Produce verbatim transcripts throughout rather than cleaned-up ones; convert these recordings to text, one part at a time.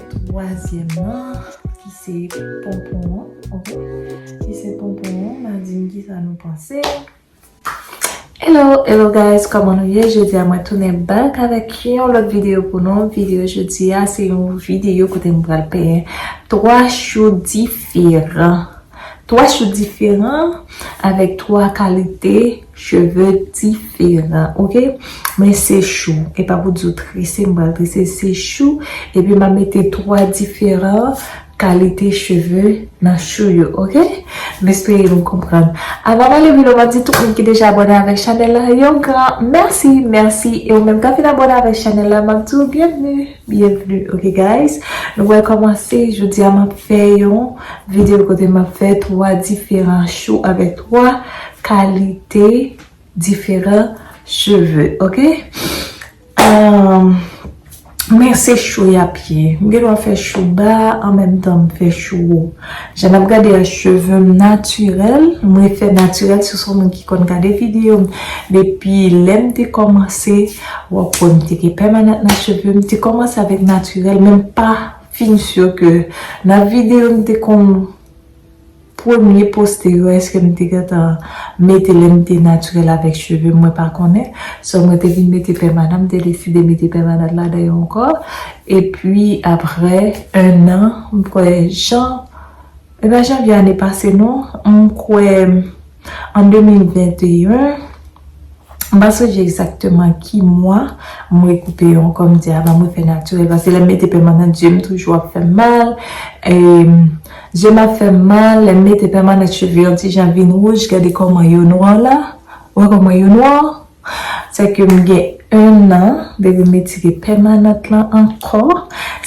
Twazyèm nan, ki se ponpon an, ok? Ki se ponpon an, m a di m kisa nou panse. Hello, hello guys, kòman nou ye? Jodi a mwen tounen back avèk yon lòt videyo pou nou. Videyo jodi a se yon videyo kote m pral penyen twa chou diferan. Twa chou diferan avèk twa kalite cheve diferan, ok? Men se chou, e pa pou di w trese, m pral trese, se chou, epi m a mete twa diferan kalite cheve nan chou yo, ok? M espere nou konprann. Avan m ale pi lwen, m ap di tout moun ki deja abòne avèk chanèl la, yon gran mèsi, mèsi. E ou menm k ap fin abòne avèk chanèl la, m ap di w byenvni, byenvni, ok guys? Nou pral kòmanse, jodi a m ap fè yon videyo kote m ap fè twa diferan chou avèk twa kalite diferan cheve, ok? Um, men se chou y ap ye. M gen dwa fè chou ba, an menm tan m fè chou wo. Jan n ap gade a, cheve m natirèl, mwen fè natirèl, si w se yon moun ki konn gade videyo m, depi lè m te kòmanse, w ap wè m te gen pèmanant nan cheve m, te kòmanse avèk natirèl, men m pa fin si ke nan videyo m te konn premye poste yo, èske m te gentan mete lè m te natirèl avèk cheve m, mwen pa konnen. So, mwen te vin mete pèmanant, m te deside mete pèmanant ladan yo ankò. Epi, apre en an, m kwè jan, e pa janvye ane pase, non, m kwè an de mil venteyen, m pa sonje egzakteman ki mwa mwen koupe yo ankò, m di avan mwen fè natirèl, paske lè m mete pèmanant, zye m toujou ap fè m mal, e, zye m ap fè m mal, lè m mete pèmanant, cheve yo ti jan vin wouj, gade kòman yo nwa la, wè kòman yo nwa, se ke m gen en an depi m retire pèmanant lan ankò.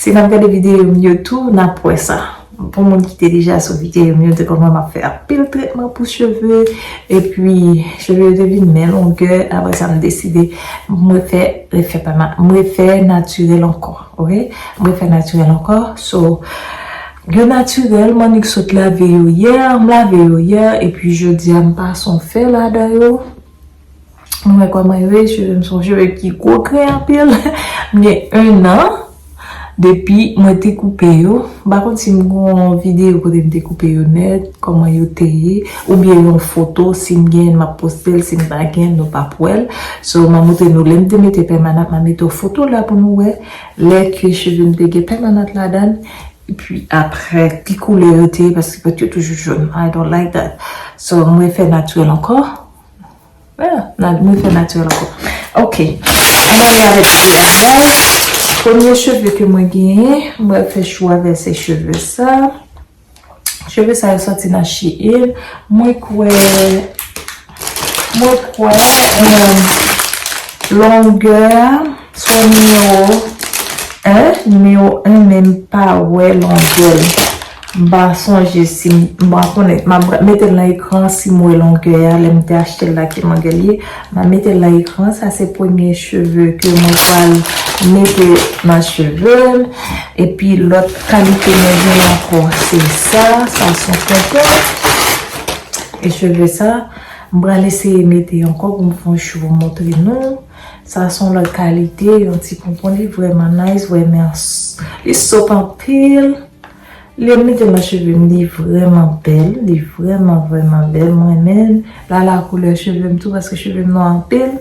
Si n ap gade videyo m yo tou, n ap wè sa. Pou moun ki te deja sou videyo m yo, te konn wè m ap fè anpil tretman pou cheve, epi cheve yo te vin men longè, apre sa m deside m refè, refè pa ma, m refè natirèl ankò, ok? M refè natirèl ankò, so, yo natirèl, m annik sot lave yo yè, m lave yo yè, epi jodi a m pase yon fè ladan yo. Nou wè kòman yo ye, cheve m se yon cheve ki gwo grenn anpil. M gen en an depi mwen te koupe yo. M pa konn si m gen yon videyo kote m te koupe yo nèt, kòman yo te ye, oubyen yon foto, si m genyen m ap poste l, si m pa genyen nou p ap wè l. So, m a montre nou lè m te mete pèmanant, m a mete yon foto la pou nou wè lè ke cheve m te gen pèmanant ladan l. Epi apre, ki koulè yo te ye, paske pòt yo toujou jòn. I don't like that. So, mwen fè natirèl ankò. Ah, na, mwen fè natirèl ankò. Ok. Ann ale avèk koulè a, guys. Premye cheve ke mwen genyen, mwen fè chou avè se cheve sa. Cheve sa yo soti nan Shein. Mwen kwè, mwen kwè, um, longè a, se nimewo en, nimewo en, men m pa wè longè l. M pa sonje si m, m pa konnen, m ap mete l nan ekran si m wè longè a, lè m te achte l la ki longè l ye. M a mete l nan ekran, sa se premye cheve ke mwen pral mete nan cheve m. Epi lòt kalite mwen genyen ankò, se sa, sa se yon konpò. E cheve sa, m pral eseye mete ankò pou m fè yon chou pou montre nou. Sa se yon lòt kalite, yon ti ponpon, li vrèman nice, vrèman s-, li sòt anpil. Lè m mete l nan cheve m, li vrèman bèl, li vrèman, vrèman bèl, mwen menm. La, la koulè cheve m tou, paske cheve m nwa anpil.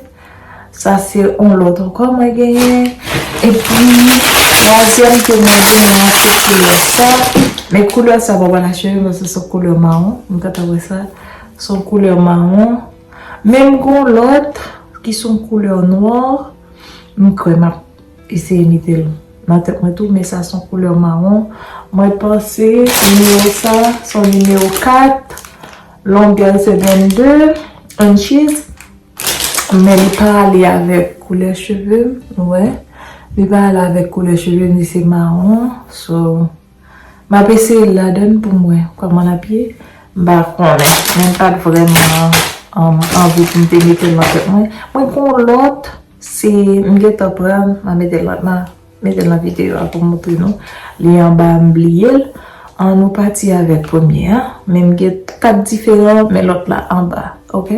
Sa se yon lòt ankò mwen genyen. Epi, twazyèm ke mwen genyen an, se koulè sa. Men koulè sa pa pral nan cheve m, paske se yon koulè mawon. M gentan wè sa. Se yon koulè mawon. Men m gen yon lòt ki se yon koulè nwa. M kwè m ap eseye mete l nan tèt mwen tou, men sa se yon koulè mawon. Mwen panse nimewo sa, se yon nimewo kat, longè l se vennde inches, men li pa ale avèk koulè cheve m, nou wè. Li pa ale avèk koulè cheve m, li se mawon. So, m ap eseye l ladan l pou m wè kòman l ap ye. M pa konnen, men m pa t vrèman, um, anvi pou m te mete l nan tèt mwen. Mwen gen yon lòt, si m gentan pran l, m a mete l nan, m a mete l nan videyo a pou m montre nou. Li anba, m bliye l. An nou pati avèk premye a. Men m gen kat diferan, men lòt la anba, ok?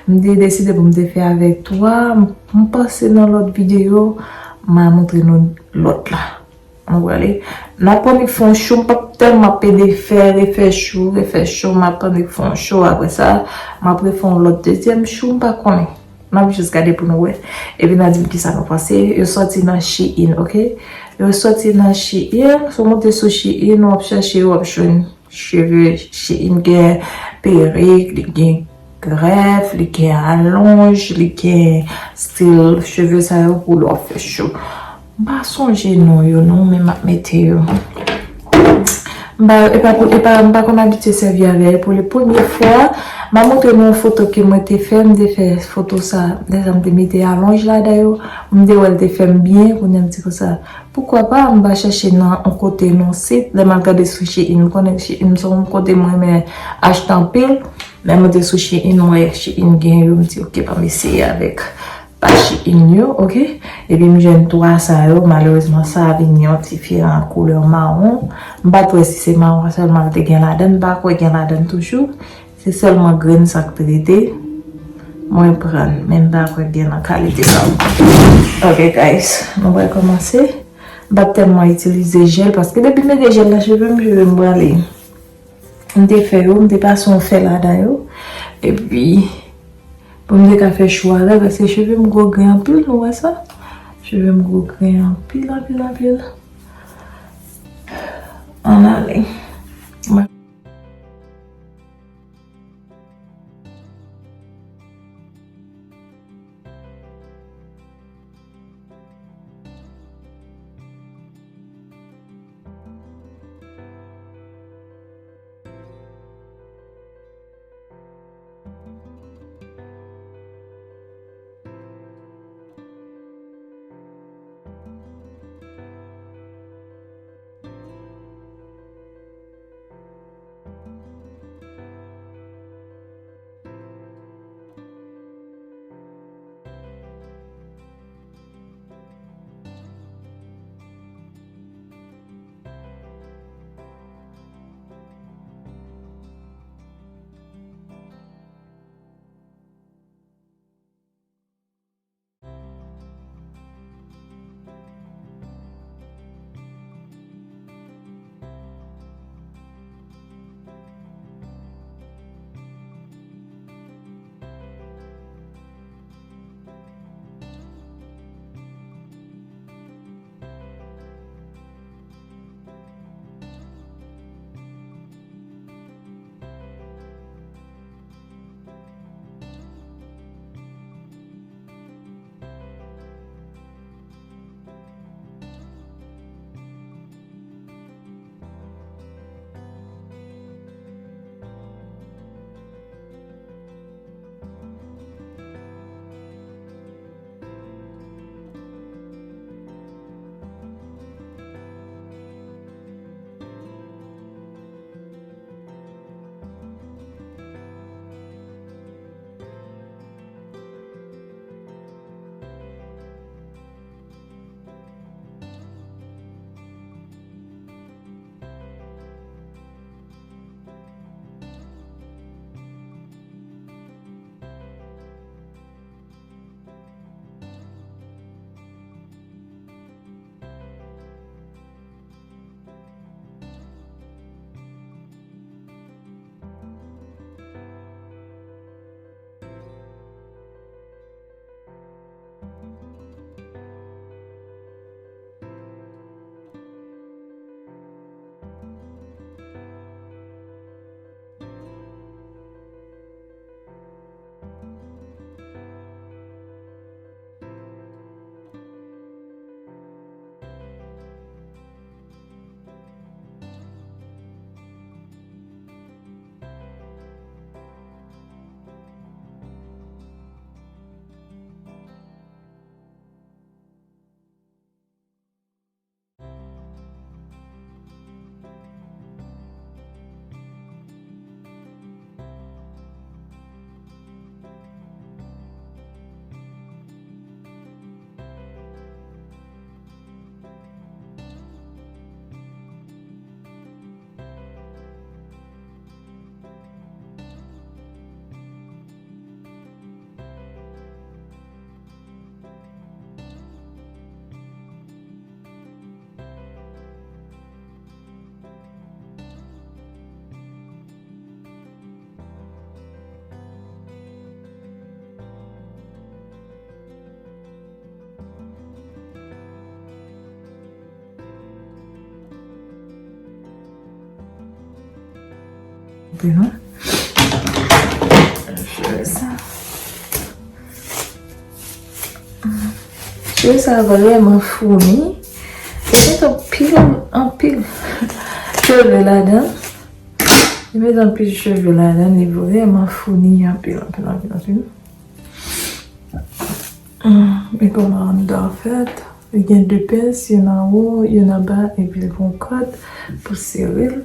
M te deside pou m te fè avèk twa. M, m panse nan lòt videyo, m a montre nou lòt la. Mwen prale. N ap annik fè yon show, m p ap tèlman pede fè, refè show, refè show, m ap annik fè yon show apre sa, m ap refè yon lòt dezyèm show, m pa konnen. N ap jis gade pou nou wè. Epi n a di m kisa nou panse. Yo sòti nan Shein, ok? Yo sòti nan Shein. Si w monte sou Shein, w ap chèche, w ap jwenn cheve Shein. Gen perik, li gen grèf, li gen alonj, li gen stil cheve sa yo pou lè w ap fè show. M pa sonje non yo non, men m ap mete yo. M pa, e pa pou, e pa, m pa konn abitye sèvi avè yo. Pou le premye fwa, m a montre nou yon foto ke mwen te fè. M te fè foto sa, lè sa m te mete alonj ladan yo. M te wè l te fè m byen, kounye a m di konsa, poukwa pa, m va chèche nan yon kote, nan yon sit. Lè m al gade sou Shein, m konnen Shein se yon kote mwen renmen achte anpil. Lè m monte sou Shein, m wè Shein gen yo, m di, "Ok, ban m eseye avèk pa Shein yo, ok?" Epi m jwenn twa sa yo, malerezman, sa a vin yon diferan koulè mawon. M pa t wè si se mawon sèlman l te gen ladan, m pa kwè gen ladan toujou. Se sèlman grenn sa k te rete. Mwen pran, men m pa kwè gen nan kalite sa yo. Ok, guys, nou pral kòmanse. M pa t tèlman itilize jèl, paske depi m mete jèl nan cheve m, cheve m prale. M te fè yo, m te pase yon fè ladan yo. Epi, pou m te ka fè show avè l, paske cheve m gwo grenn anpil, nou wè sa? Cheve m gwo grenn anpil, anpil, anpil. Ann ale. Epi non. Cheve sa. Cheve sa vrèman founi. Li met anpil, anpil cheve ladan. Li met anpil cheve ladan. Li vrèman founi anpil, anpil, anpil, anpil. Men kòman anndan an fèt. Li gen de pens, youn anwo, youn anba, epi l gen yon kòd pou sere l.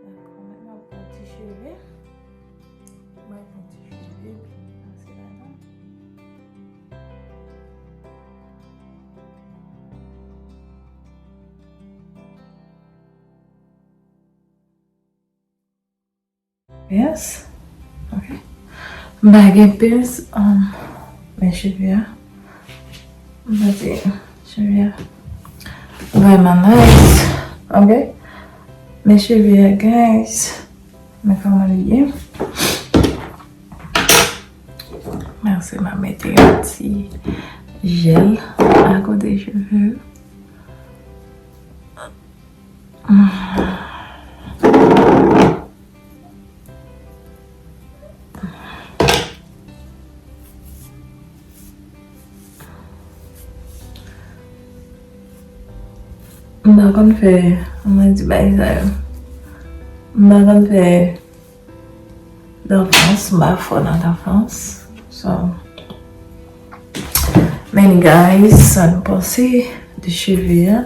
Dakò, mwen pran ti cheve. Mwen pran ti cheve, epi pase ladan. Pens. Ok. M pa gen pens, um, men cheve a. M pa gen cheve a. Vrèman nice. Ok. Men cheve a, guys. Men kòman li ye. Mèsi, m a mete yon ti jèl akote cheve. M pa konn fè, mwen di bagay sa yo. M pa konn fè Danfans, m pa fò nan Danfans. So, men guys, sa nou panse de cheve a?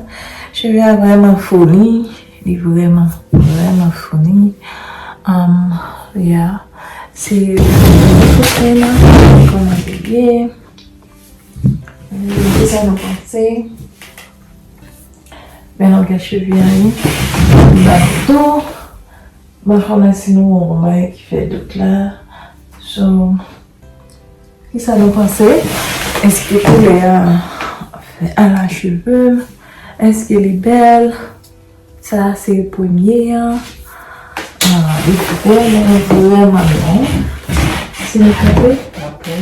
Cheve a vrèman founi. Li vrèman, vrèman founi. Um, yeah. Se kote la, kòman li ye. Kisa nou panse? Men longè cheve a ye. M pa tou. Mwen konnen si nou wè yon bagay ki fè dout la. So, kisa nou panse? Èske koulè a fè ala cheve m? Èske li bèl? Sa a se premye an. Ah, li vrèman, vrèman long. Si nou gade, apre,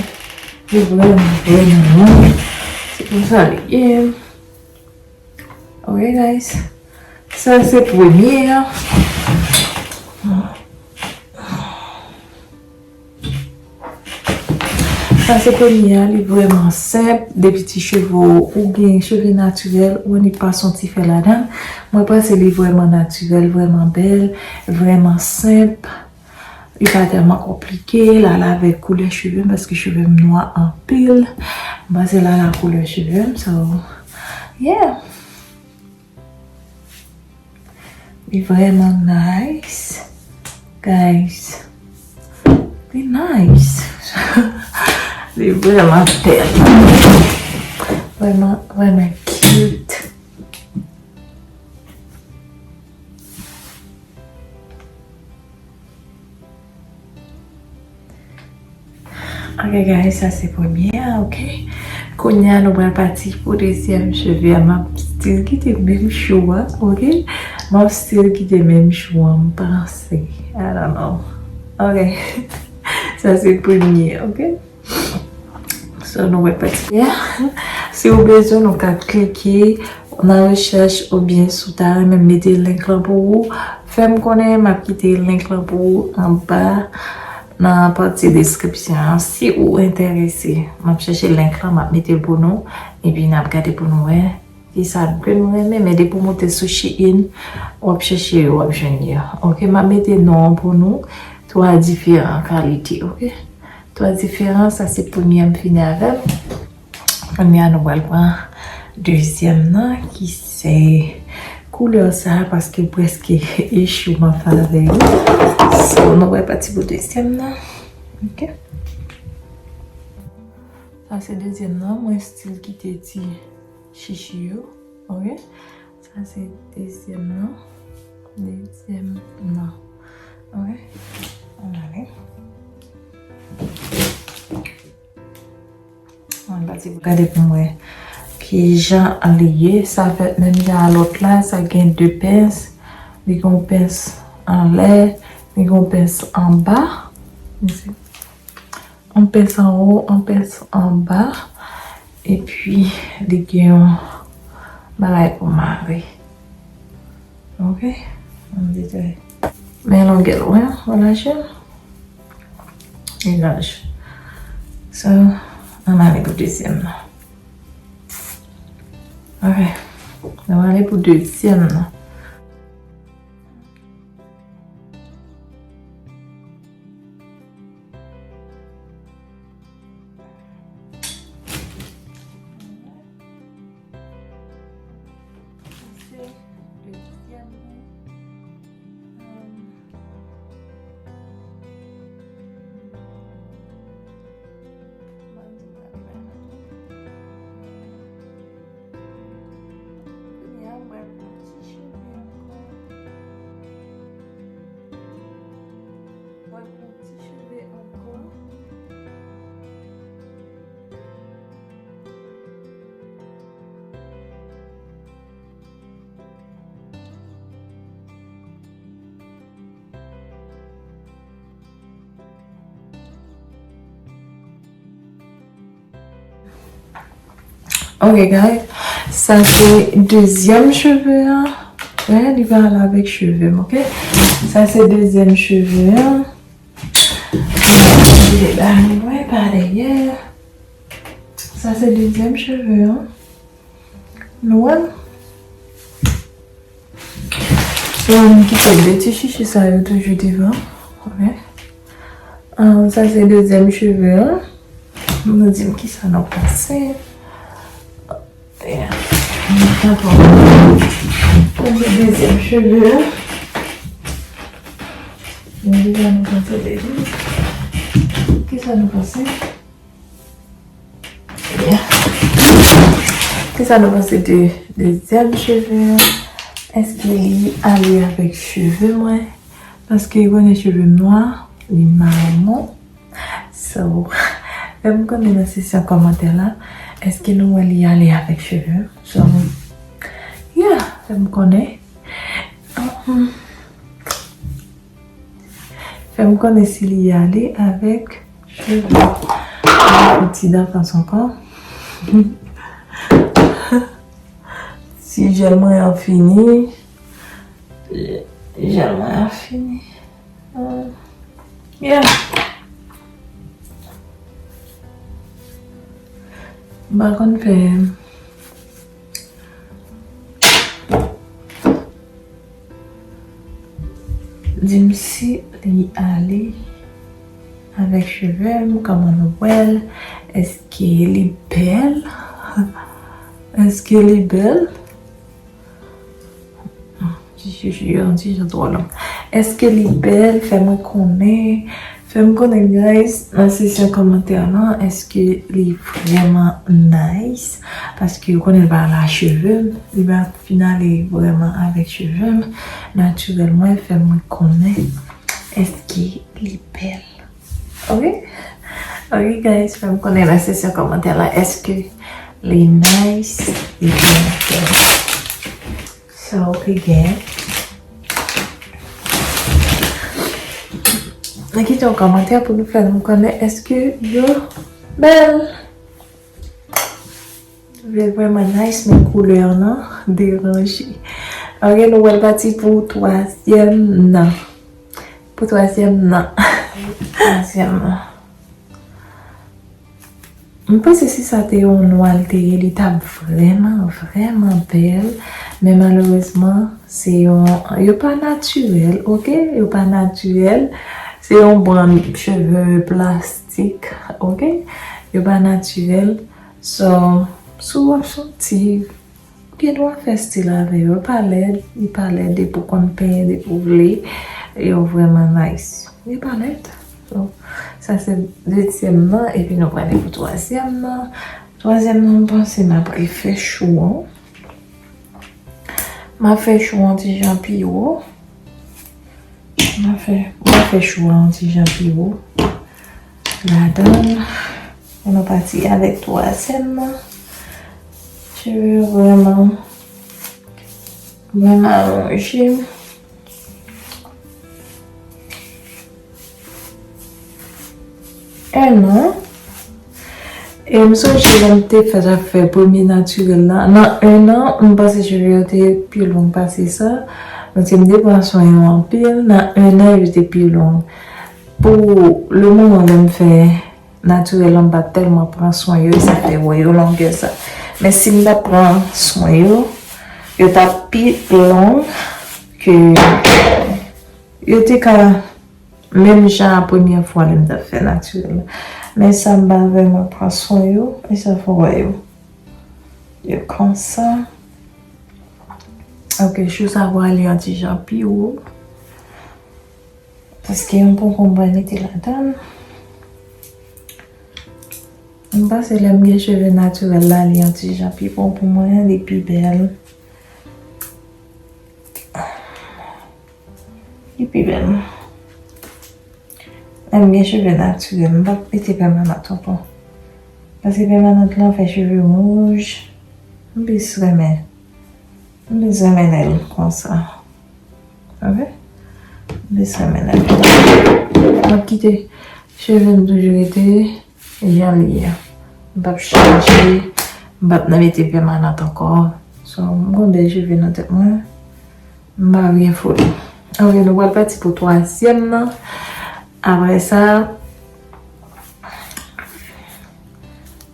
li vrèman, vrèman long. Se konsa li ye. Ok, guys. Sa se premye an. Sa se premye an, li vrèman senp. Depi ti cheve w, ou gen cheve natirèl, ou annik pase yon ti fè ladan l. Mwen panse li vrèman natirèl, vrèman bèl, vrèman senp. Li pa tèlman konplike, l al avèk koulè cheve m, paske cheve m nwa anpil. M panse l al ak koulè cheve m, so, yeah. Li vrèman nice, guys. Li nice. Li vrèman bèl. Vrèman, vrèman cute. Ok, guys, sa se premye a, ok? Kounye a, nou pral pati pou dezyèm cheve a. M ap still kite menm chou a, ok? M ap still kite menm chou a, m panse. I don't know. Ok. Sa se premye, ok? So, nou wè pati a. Si w bezwen, nou ka klike nan rechèch oubyen si w ta renmen m mete link lan pou ou, fè m konnen, m ap kite link lan pou ou anba nan pati deskripsyon an. Si ou enterese, m ap chèche link lan, m ap mete l pou nou, epi n ap gade pou nou wè kisa ke nou renmen. Men depi w moute sou Shein, w ap chèche yo, w ap jwenn yo. Ok, m ap mete non an pou nou. Twa diferan kalite, ok? Twa diferan, sa se premye a m fini avè l. Kounye a nou pral pran dezyèm nan, ki se koulè sa, paske prèske echi m ap fè avè yo. So, nou pral pati pou dezyèm nan. Ok? Sa se dezyèm nan, mwen still kite ti chichi yo, ok? Sa se dezyèm nan. Dezyèm nan. Ok? Ann ale. Gade pou m wè kijan li ye. Sa fèt menm jan a lòt la, sa gen de pens. Li gen yon pens anlè, li gen yon pens anba. Yon pens anwo, yon pens anba. Epi, li gen yon bagay pou mare. Ok? Yon detay. Men longè l, wè, wè lajè l. Li laj. So, ann ale pou dezyèm nan. Ok. Ann ale pou dezyèm nan. Kounye a, m pral pran ti cheve ankò. M pral pran ti cheve ankò. Ok, guys. Sa se dezyèm cheve an. Wè, li pa al avèk cheve m, ok? Sa se dezyèm cheve an. Li ba nou, wè, pa dèyè. Sa se dezyèm cheve an. Nou wè? So, m kite de ti chichi sa yo toujou devan. Ok. Ah, sa se dezyèm cheve an. Nou di m kisa nou panse. Yeah. Dakò. Pou dezyèm cheve an. Nou deja nou panse de li. Kisa nou panse? Yeah. Kisa nou panse de dezyèm cheve an? Èske li ale avèk cheve mwen? Paske ou konnen cheve m nwa, li mawon. So, fè m konnen nan seksyon kòmantè la, èske nou wè li ale avèk cheve m? So, yeah, fè m konnen. Uhum. Fè m konnen si li ale avèk cheve. Yon ti dakans ankò. Si jèl mwen an fini. Jèl mwen an fini. Hmm. Yeah. M pa konn fè. Di m si li ale avèk cheve m, kòman nou wè l? Èske li bèl? Èske li bèl? Ti chichi yo, yon ti jan twò long. Èske li bèl? Fè mwen konnen. Fè m konnen, guys, nan seksyon kòmantè lan, èske li vrèman nice? Paske ou konnen l pa al a cheve m, li pa fin ale vrèman avèk cheve m. Natirèl mwen, fè mwen konnen èske li bèl. Ok? Ok, guys, fè m konnen nan seksyon kòmantè la, èske li nice, li vrèman bèl. So, again, nou kite yon kòmantè pou nou fè nou konnen èske yo bèl. Li vrèman nice, men koulè nan deranje. Ok, nou pral pati pou twazyèm nan. Pou twazyèm nan. Twazyèm nan. M panse si sa te yon nwa l te ye, li t ap vrèman, vrèman bèl. Men malerezman, se yon, yo pa natirèl, ok? Yo pa natirèl. Se yon brann cheve plastik, ok? Yo pa natirèl. So, si w ap santi Ou gen dwa fè stil avè yo. Li pa lèd, li pa lèd, depi w konn penyen, depi w vle. Yo vrèman nice. Li pa lèd. So, sa se dezyèm nan, epi nou prale pou twazyèm nan. Twazyèm nan, m panse m ap refè chou an. M ap fè chou an ti jan pi wo. M ap fè, m ap fè chou an ti jan pi wo. Ladan l. Nou pati avèk twazyèm nan. Cheve yo vrèman, vrèman lonje. En an. E m sonje lè m te fè zafè premye natirèl la. Nan en an, m panse cheve yo te pi long pase sa. Paske m te pran swen yo anpil. Nan en an, yo te pi long. Pou le moman, lè m fè natirèl la, m pa t tèlman pran swen yo, e sa fè w wè yo longè sa. Men si m ta pran swen yo, yo t ap pi long ke yo te ka menm jan a premyè fwa lè m t ap fè natirèl la. Men sa m pa vrèman pran swen yo, e sa fè w wè yo. Yo konsa. Ok, chou sa pral ale yon ti jan pi wo. Paske yon ponpon m pral mete ladan l. M panse lè m gen cheve natirèl la, li yon ti jan pi bon pou mwen, li pi bèl. Li pi bèl. Lè m gen cheve natirèl, m p ap mete pèmanant ankò. Paske pèmanant lan fè cheve wouj. M plis renmen. M plis renmen l konsa. Ok? M plis renmen l. M ap kite cheve m toujou rete jan li ye. M p ap chanje, m p ap nan mete pèmanant ankò. So, m gon bèl cheve nan tèt mwen. M pa vle foli. Ok, nou pral pati pou twazyèm nan. Apre sa,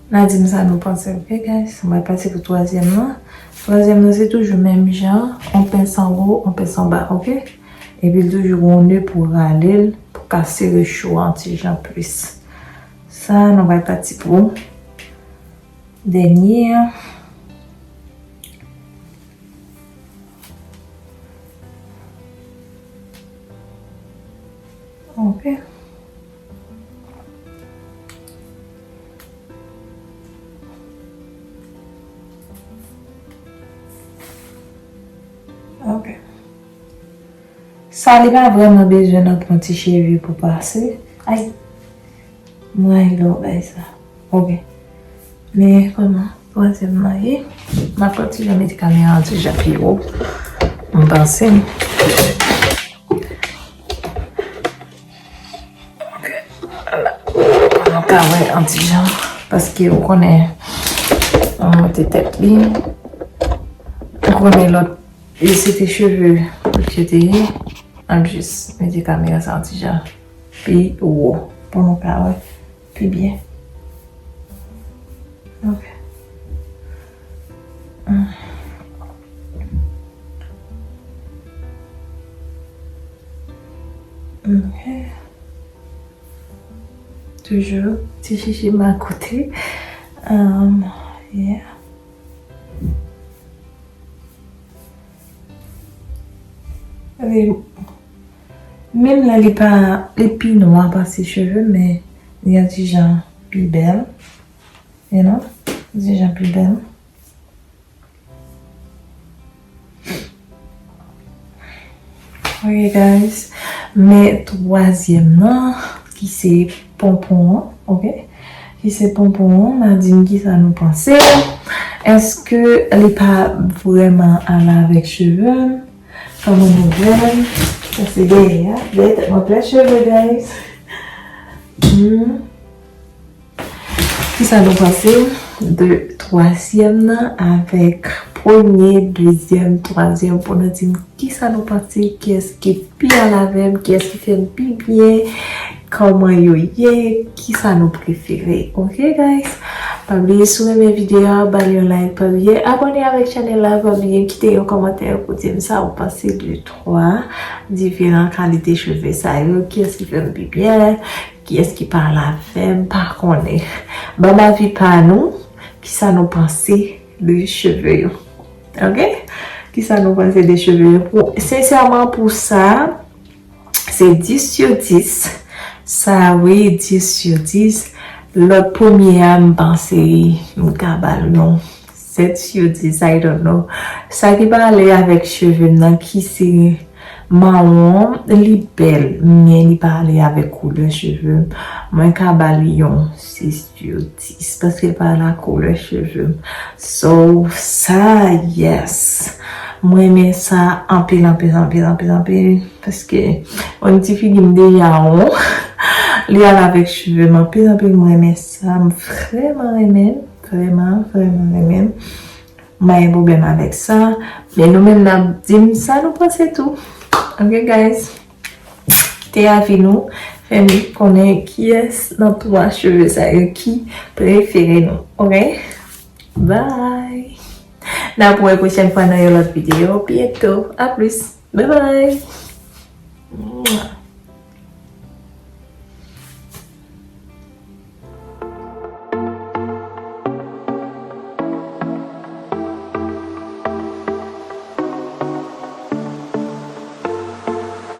n a di m sa nou panse, ok, guys? M pral pati pou twazyèm nan. Twazyèm nan, se toujou menm jan, on pens anwo, on pens anba, ok? Epi l toujou gon ne pou rale l, pou ka sere chou a yon ti jan plis. Sa, nou pral pati pou dènye an. Ok. Ok. Sa, li pa vrèman bezwen nan pran ti cheve pou pase. Ay! Mwen rayi lè w bay sa. Ok. Men kòman twazyèm nan ye? M ap pran ti jan mete kamera an ti jan pi wo. M panse. Ok. Ala. Nou ka wè an ti jan. Paske ou konnen, mwen monte tèt li. Ou konnen lòt, e se te cheve kot yo te ye. M ap jis mete kamera sa an ti jan pi wo pou nou ka wè pi byen. Ok. Ok. Toujou ti chichi m a kote. Um, yeah. Li, menm lè li pa, li pi nwa pase cheve m, men li yon ti jan pi bèl. You know? Ti jan pi bèl. Ok, guys. Men twazyèm nan, ki se ponpon an, ok? Ki se ponpon an, n a di m kisa nou panse. Èske li pa vrèman ale avèk cheve m? Kòman nou wè l? Sa se dèyè a. Dèyè tèt mwen plen cheve, guys. Hmm. Kisa nou panse de twazyèm nan avèk premye, dezyèm, twazyèm, pou nou di m kisa nou panse, kiyès ki pi al avè m, kiyès ki fè m pi byen, kòman yo ye, kisa nou prefere. Ok, guys? Pa bliye si w renmen videyo a, ba l yon like, pa bliye abòne avèk chanèl la, pa bliye kite yon kòmantè pou di m sa ou panse de twa diferan kalite cheve sa yo, kiyès ki fè m pi byen, kiyès ki pa al avè m, pa konnen. Ban m avi pa nou, kisa nou panse de cheve yo. Ok? Kisa nou panse de cheve yo? Pou, sensèman, pou sa, se dis sou dis. Sa, wi, dis sou dis. Lòt premye a, m panse m ka ba l yon sèt sou dis, I don't know. Sa ki pa ale avèk cheve m nan, ki se Mawon, li bèl, men li pa ale avèk koulè cheve m. Mwen ka ba li yon sis sur dis, paske li pa ale ak koulè cheve m. So, sa, yes. Mwen renmen sa anpil, anpil, anpil, anpil, anpil. Paske, yon ti figi m deja won. Li ale avèk cheve m anpil, anpil. Mwen renmen sa. M vrèman renmen. Vrèman, vrèman renmen. M pa gen pwoblèm avèk sa. Men nou menm n ap di m sa nou panse tou. Ok, guys? Kite avi nou. Fè m konnen kiyès nan twa cheve sa yo ki prefere nou. Ok? Bye! N ap wè pwochèn fwa nan yon lòt videyo. Byento. A plis. Bye bye!